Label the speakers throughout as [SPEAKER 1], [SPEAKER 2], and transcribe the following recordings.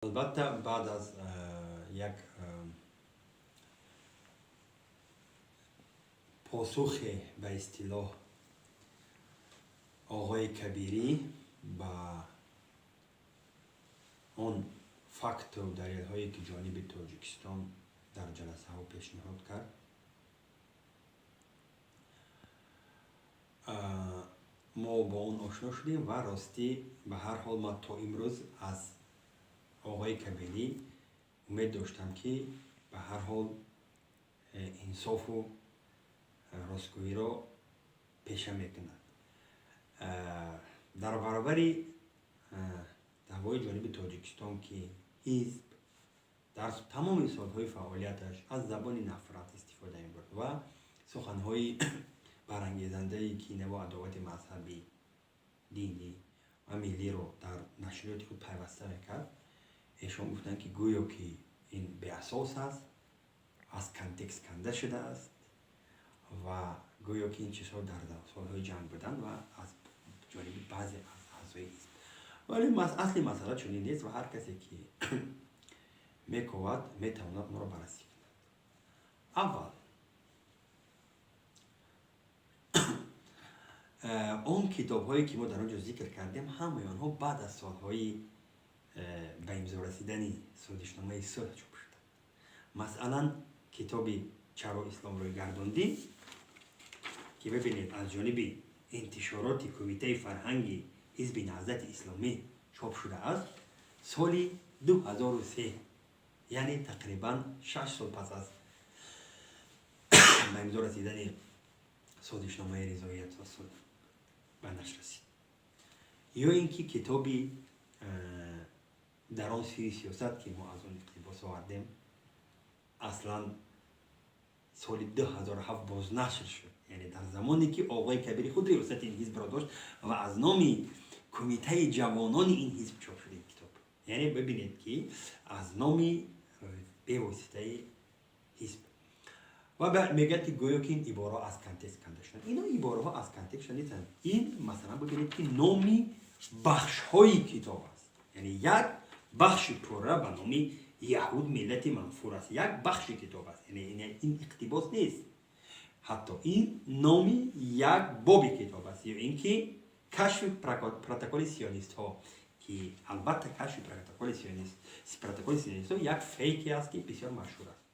[SPEAKER 1] Албатта, баъд аз як посухе, ба истилоҳ, оғои Кабирӣ ба он факту далелҳое, ки ҷониби Тоҷикистон дар ҷаласаҳо пешниҳод кард, мо бо он ошно шудем. Ва ростӣ, ба ҳар ҳол, ман то имрӯз аз оғои Кабирӣ умед доштам, ки ба ҳар ҳол инсофу ростгӯиро пеша мекунад. Дар баробари даъвои ҷониби Тоҷикистон, ки ҳизб дар тамоми солҳои фаъолияташ аз забони нафрат истифода мебурд ва суханҳои барангезандаи кинаву адовати мазҳабӣ, динӣ ва миллиро дар нашриёти худ пайваста мекард, эшон гуфтанд, ки гӯё ки ин беасос аст, аз контекст канда шудааст ва гӯё ки ин чизҳо дар солҳои ҷанг буданд ва аз ҷониби баъзе аз аъзои ҳизб. Вале асли масъала чунин нест ва ҳар касе, ки мековад, метавонад онро баррасӣ кунад. Аввал, он китобҳое, ки мо дар он ҷо зикр кардем, ҳамаи онҳо баъд аз солҳои ба имзо расидани созишномаи сулҳ чоп шуданд. Масалан, китоби «Чаро ислом рӯй гардондӣ», ки бибинед, аз ҷониби интишороти Кумитаи фарҳанги Ҳизби Наҳзати Исломӣ чоп шудааст, соли 2003, яъне тақрибан 6 сол пас аз ба имзо расидани созишномаи ризоият ва сулҳ ба нашр расид. Ё ин ки китоби «Дар он сири сиёсат», ки мо аз он иқтибос овардем, аслан соли 2007 бознашр шуд, яъне дар замоне, ки оғои Кабири худ риёсати ин ҳизбро дошт ва аз номи кумитаи ҷавонони ин ҳизб чоп шуд ин китоб. Яъне бибинед, ки аз номи бевоситаи ҳизб. Ва мегӯяд, ки гӯё ки ин ибораҳо аз контекст канда шуданд. Ино ибораҳо аз контекст шуда нестанд. Ин, масалан, бибинед, ки номи бахшҳои китоб аст, яъне як бахши пурра ба номи «Яҳуд миллати манфур аст», як бахши китоб аст. Яъне ин иқтибос нест ҳатто, ин номи як боби китоб аст. Ё ин ки «Кашфи протоколи сионистҳо», ки албатта кашфи протоколи сионистҳо як фейке аст, ки бисёр машҳур аст.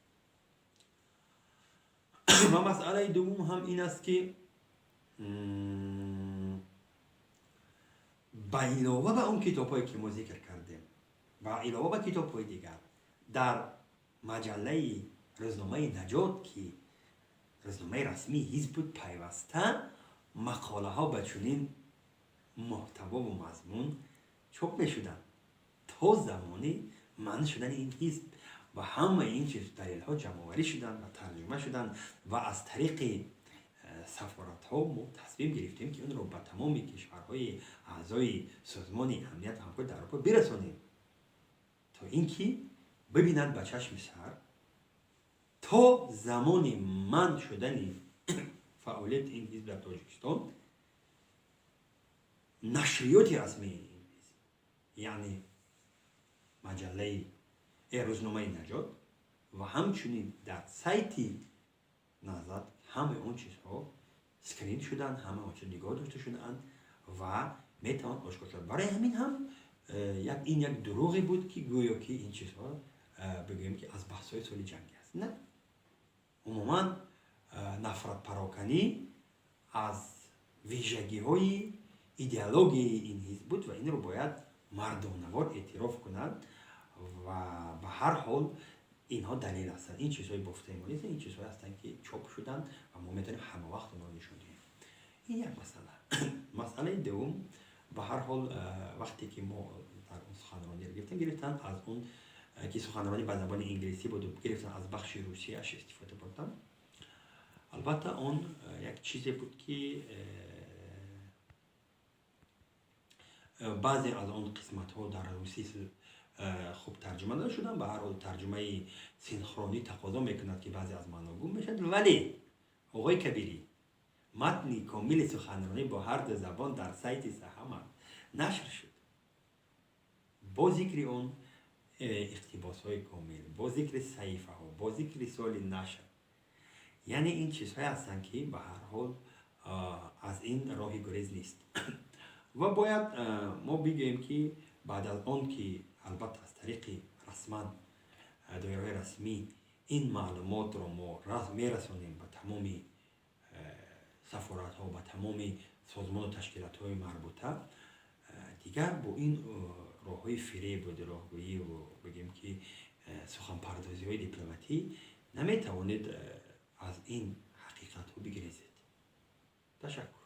[SPEAKER 1] Ва масъалаи дуввум ҳам ин аст, ки ба илова ба он китобҳое, ки мо зикр кардем, ба илова ба китобҳои дигар, дар маҷаллаи рӯзномаи «Наҷот», ки рӯзномаи расмии ҳизб буд, пайваста мақолаҳо ба чунин муҳтавову мазмун чоп мешуданд то замони манъ шудани ин ҳизб. Ва ҳамаи ин чиз далелҳо ҷамъоварӣ шуданд ва тарҷума шуданд ва аз тариқи сафоратҳо мо тасмим гирифтем, ки онро ба тамоми кишварҳои аъзои Созмони Амният ва Ҳамкорӣ дар Аврупо бирасонем, то ин ки бибинанд ба чашми сар, то замони манъ шудани фаъолияти ин ҳизб дар Тоҷикистон нашриёти расмии ин ҳизб, яъне маҷаллаи рӯзномаи «Наҷот» ва ҳамчунин дар сайти Наҳзат ҳамаи он чизҳо скрин шуданд, ҳамаи он чиз нигоҳ дошта шудаанд ва метавон ошкор шуд. Барои ҳамин ҳам ин як дурӯғе буд, ки гӯё ки ин чизҳо, бигӯем, ки аз баҳсҳои соли ҷангӣ аст. На, умуман нафратпароканӣ аз вижагиҳои идеологияи ин ҳизб буд ва инро бояд мардонавор эътироф кунад. Ва ба ҳар ҳол, инҳо далел ҳастанд, ин чизҳои бофтаи мо нестанд, ин чизҳое ҳастанд, ки чоп шуданд ва мо метавонем ҳама вақт онҳоро нишон диҳем. Ин як масъала. Масъалаи дуввум, ба ҳар ҳол, вақте ки мо дар он суханрониро гирифтанд, аз он ки суханронӣ ба забони инглисӣ буду, гирифтанд, аз бахши русияш истифода бурданд. Албатта, он як чизе буд, ки баъзе аз он қисматҳо дар русӣ хуб тарҷума нашуданд. Ба ҳар ҳол, тарҷумаи синхронӣ тақозо мекунад, ки баъзе аз маъно гум мешавад. Вале оғои Кабирӣ, матни комили суханронӣ бо ҳар ду забон дар сайти Саҳама нашр шуд бо зикри он. иқтибосҳои комил, бо зикри саҳифаҳо, бо зикри соли нашр. Яъне ин чизҳое ҳастанд, ки ба ҳар ҳол аз ин роҳи гурез нест. Ва бояд мо бигӯем, ки баъд аз он ки албатта аз тариқи расман доираҳои расмӣ ин маълумотро мо мерасонем ба тамоми сафоратҳо, ба тамоми созмону ташкилотҳои марбута, дигар бо ин роҳҳои фиребу дурӯғгӯиву бигем, ки суханпардозиҳои дипломатӣ наметавонед аз ин ҳақиқатҳо бигрезед. Ташаккур.